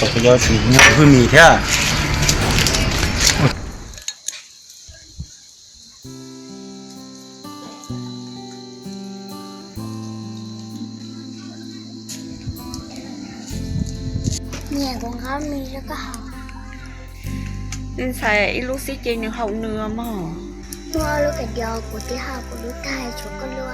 Kuv yuav tsum nyiag hwj mis thiab. Nyiag kuv nqa mis rau koj haus. Ntxhais ib lub xib ces nws haum nws mog. Muaj lub kais diav kuv twb haus kuv lub tag tshuav koj lub.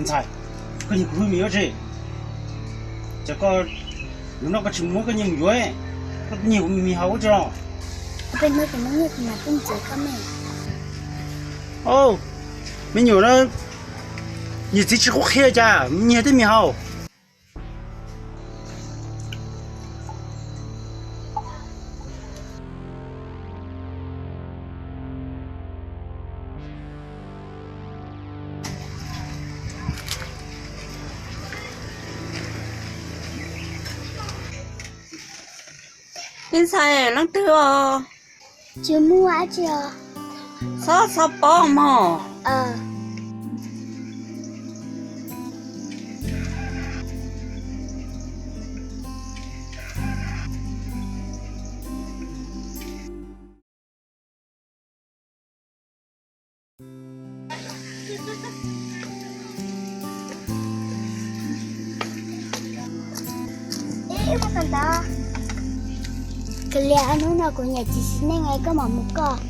Ntxhais, koj nyiag kuv hwj mis ua tsi? Ces koj, lub no koj tsis muab koj nyiag mus yuav, koj nyiag kuv mis haus ua tsi los? Peb hnub kuv muab nyiaj kuv mam tuaj ntxias koj me. Au, me nyuam no, niam txiv tsis qhuab qhia cas nyiag tej mis haus. Ib ntxhais leej twg os? Tsis muaj dab tsi os. Txhob txhob pob mog. Kav liam, hnub no kuv niam tsis xis neej es koj mam mus koj.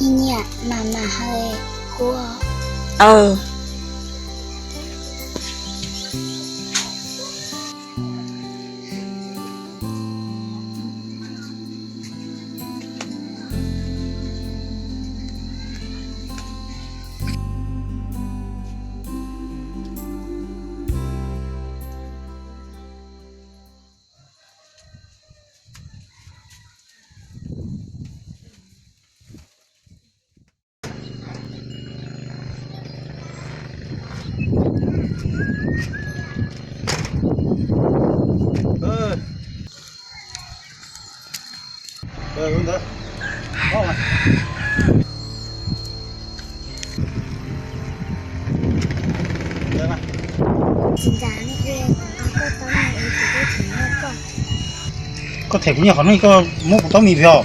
Ib niam mas mas hawm kuv. Koj them kuv nyiaj qhov no, koj muab kuv taub mis pov.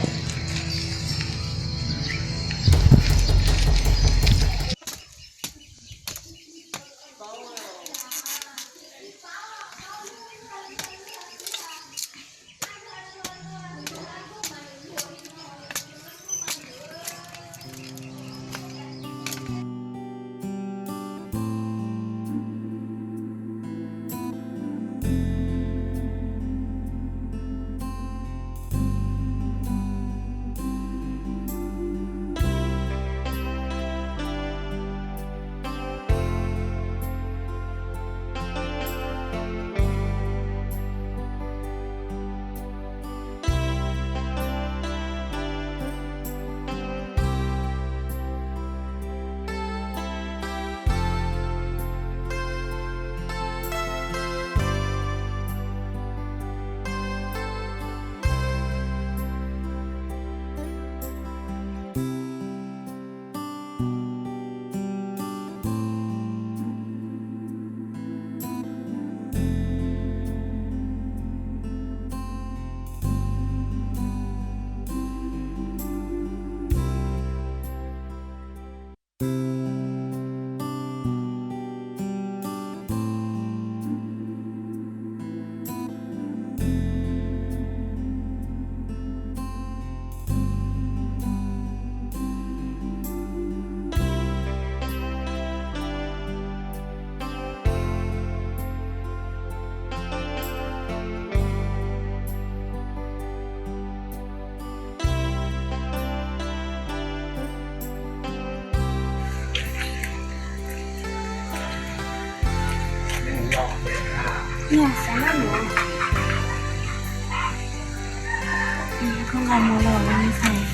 Koj nqa mus los ntxhais.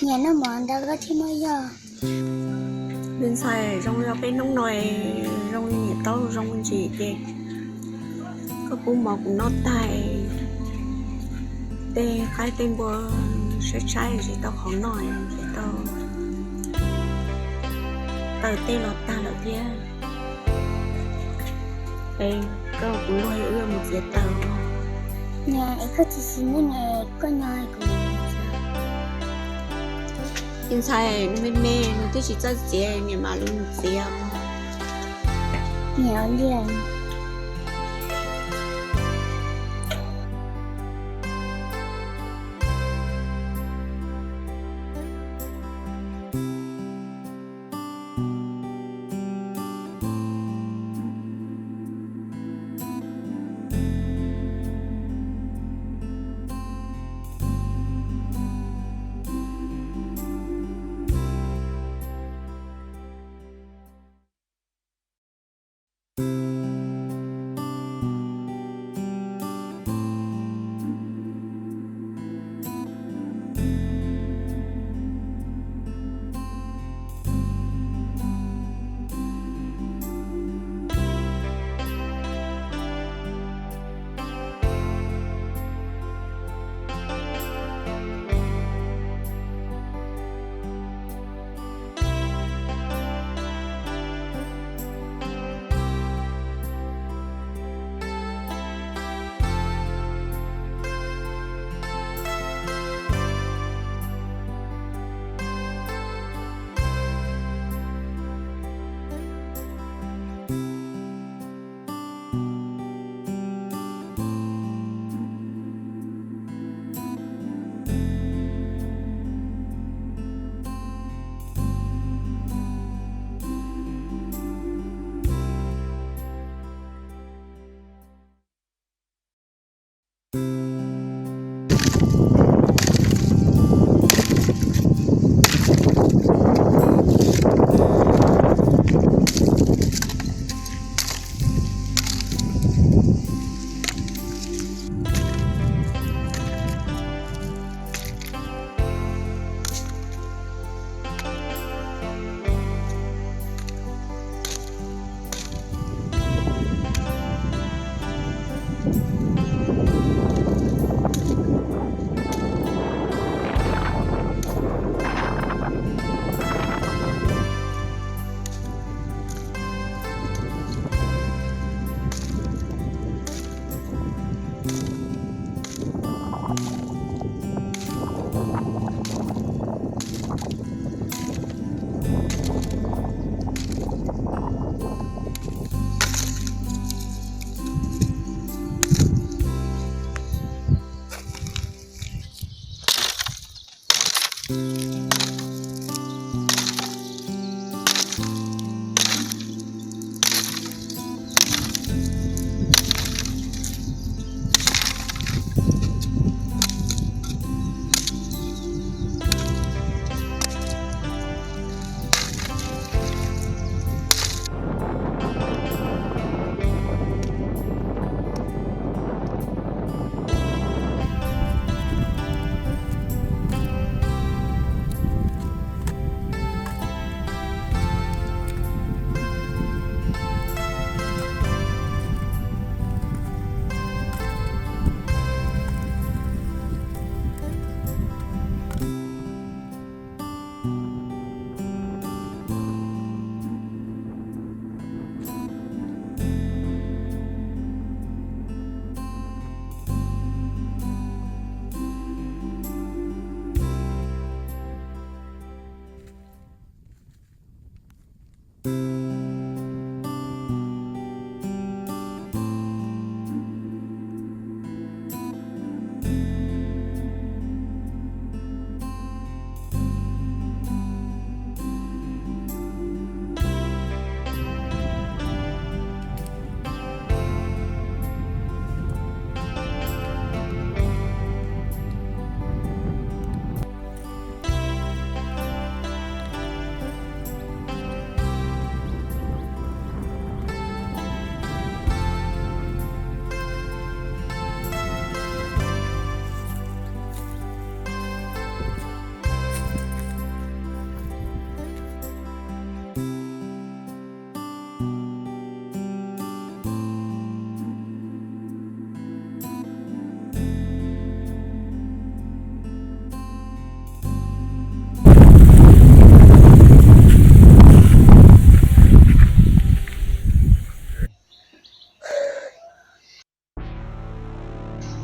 Niam, noj mov ntau koj thiaj muaj yog. Me ntxhais, zoo li peb hnub no zoo li niam tau zoo ntsis ces koj pub mov kuv noj tag, tej qaib tej npua tshaib tshaib tsis tau qhov noj, tsis tau, taws tej los tag lawm thiab. Es koj kuv luag wb mus txiav taws. Niam, es koj tsis xis neej, koj nyob kuv. Me ntxhais, nws me me nws twb tsis txawj txiav, niam mam li mus txiav. Niam ua li.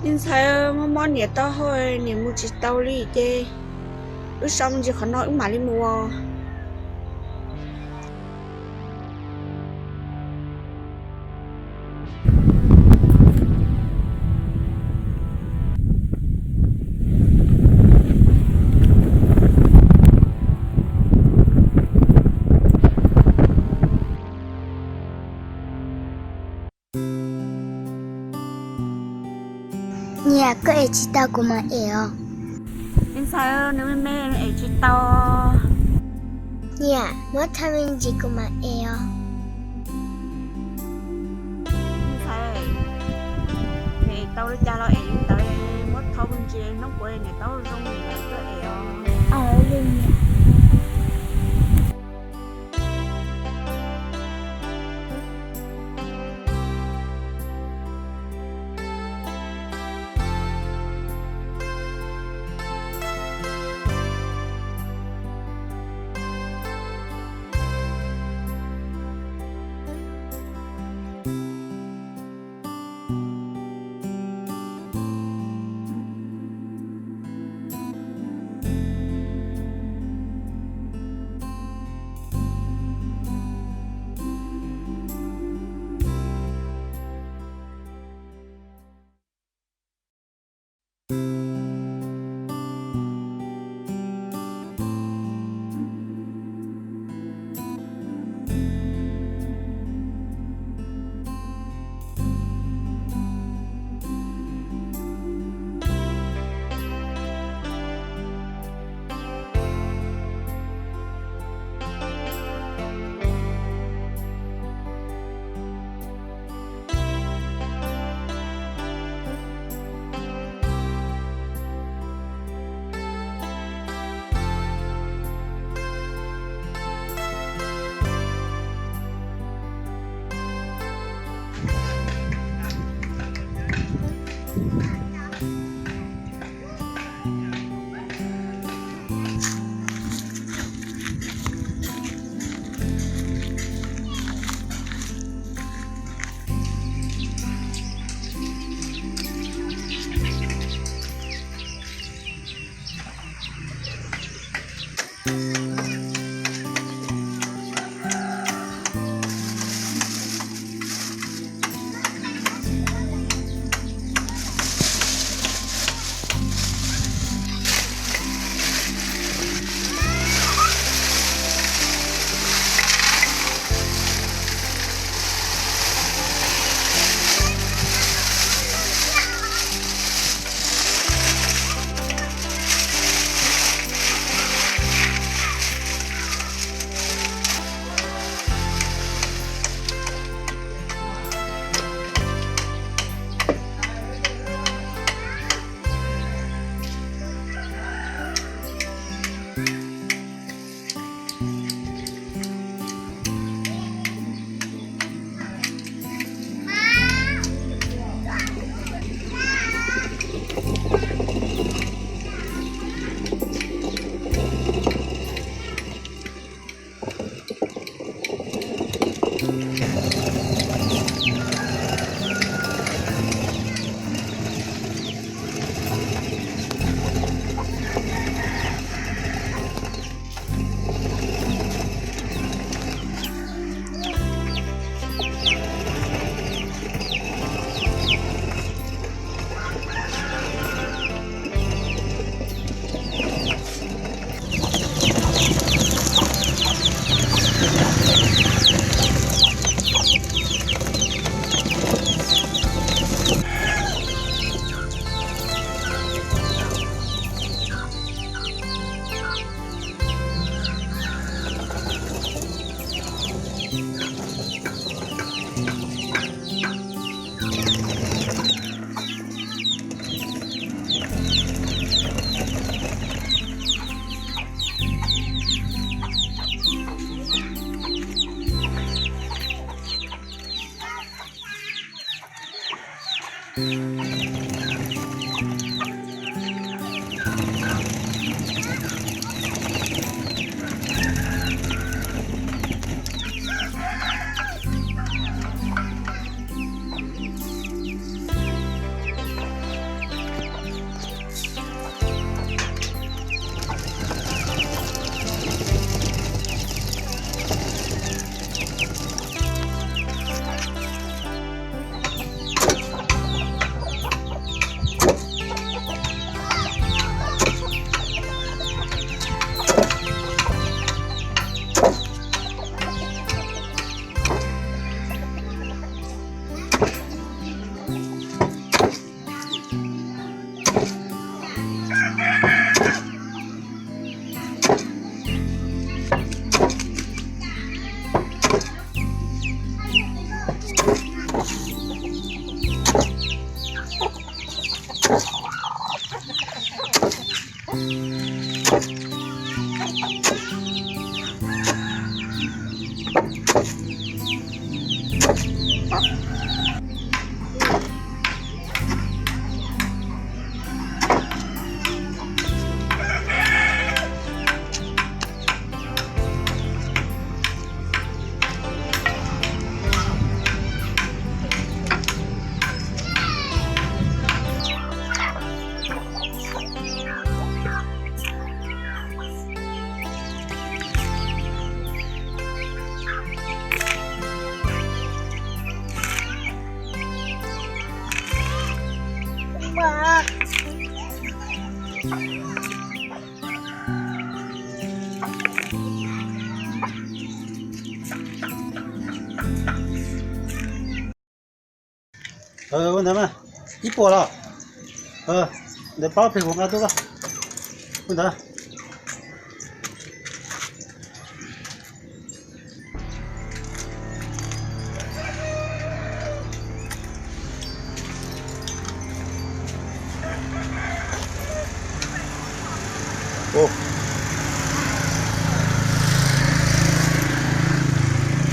Me ntxhais, mob mob niam taub hau, niam mus tsis tau li ces wb so me ntsis qhov no wb mam li mus. Niam, koj ev tsis tau kuv mam ev os. Me ntxhais, nws me me ev tsis tau. Niam, muab thauj me ntsis kuv mam ev os. Me ntxhais, nws ev tau li cas los ev li ntawd, muab thauj me ntsis, hnub puav niam taub zoo lawm koj ev os. Ua ntawd mas, ib puas los? Ntawd plaub plig kuv nqa tuaj koj. Ua ntawd.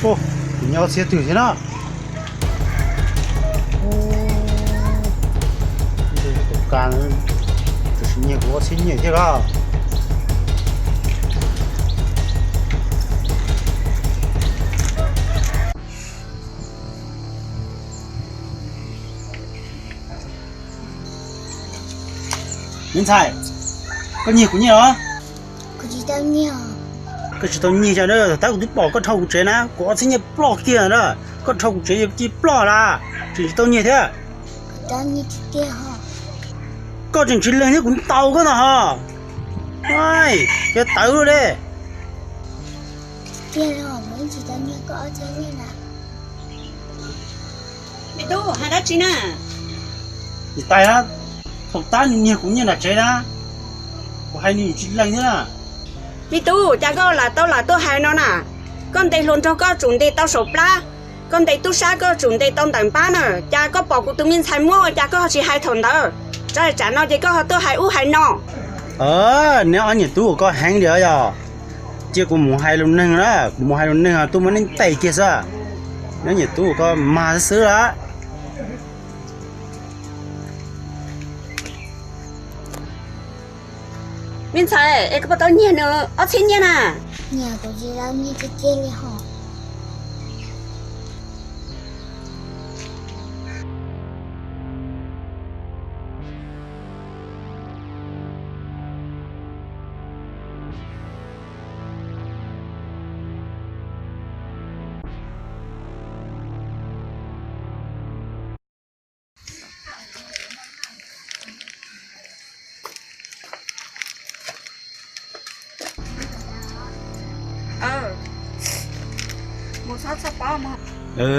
Tus nyob txhiab twg thiab na? Tus ka, tus sim nyiag kuv ob txhiab nyiaj thiab koj. Me ntxhais, koj nyiag kuv nyiaj los? Tsis tau nyiag. Koj tsis tau nyiag cas na, thaum tab kuv twb pom koj dhau kuv tsev na, kuv ob txhiab nyiaj ploj kiag na, koj dhau kuv tsev yog ci ploj las, tseem tsis tau nyiag thiab. Koj tseem tsis leeg thiab kuv ntaus koj no ho. Ai, cov tawv li. Me tub, hais dab tsi na? Niam tais na, thaum tab nws niag kuv nyiaj nram tsev na, kuv hais nws tsis lees thiab na. Me tub, cas koj lam tau lam tuaj hais no na? Koj ntes hluas nraug koj tsum ntes tau saum plab, koj ntes tub sab koj tsum ntes tau ntawm npab na, cas koj pom kuv tus me ntxhais muab ua cas koj ho tsis hais thaum ntawd, tsam no ces koj ho tuaj hais ub hais no. Neb ob niam tub uas koj heev li yog, cia kuv mus hais lus neeg na, kuv mus hais lus neeg tuaj muab neb ntes kiag xwb. Neb niam tub uas koj mag xwb xwb lawm. Me ntxhais, es koj puas tau nyiag nws ob txhiab nyiaj na?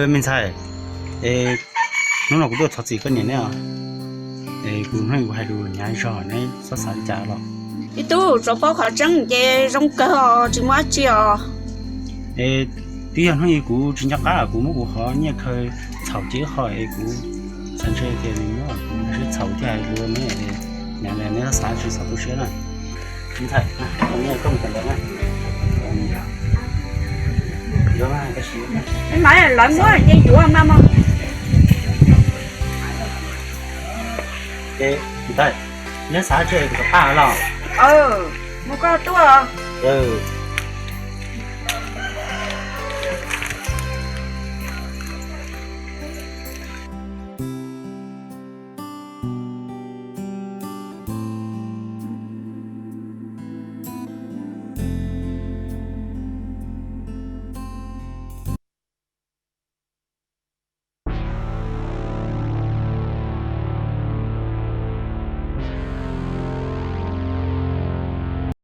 Me ntxhais, hnub no kuv tuaj thov txim koj niam ne, kuv hnub no kuv hais lus hnyav zog neb txhob xav li cas los. Me tub, tsuas paub qhov tseeb ces zoo kawg os, tsis muaj dab tsi os. Es twb yog hnub no kuv tsis nco qab kuv muab kuv qhov nyiaj khaws txhaum ces ib qho es kuv xav ntshe tias nws muab kuv siab txhaum thiaj hais lus ne, neb txhob xav tsis txhob tu siab na. Lawv muab ces yuav mas mog. Neb xav tsis txhob pab los. Mus koj tuaj.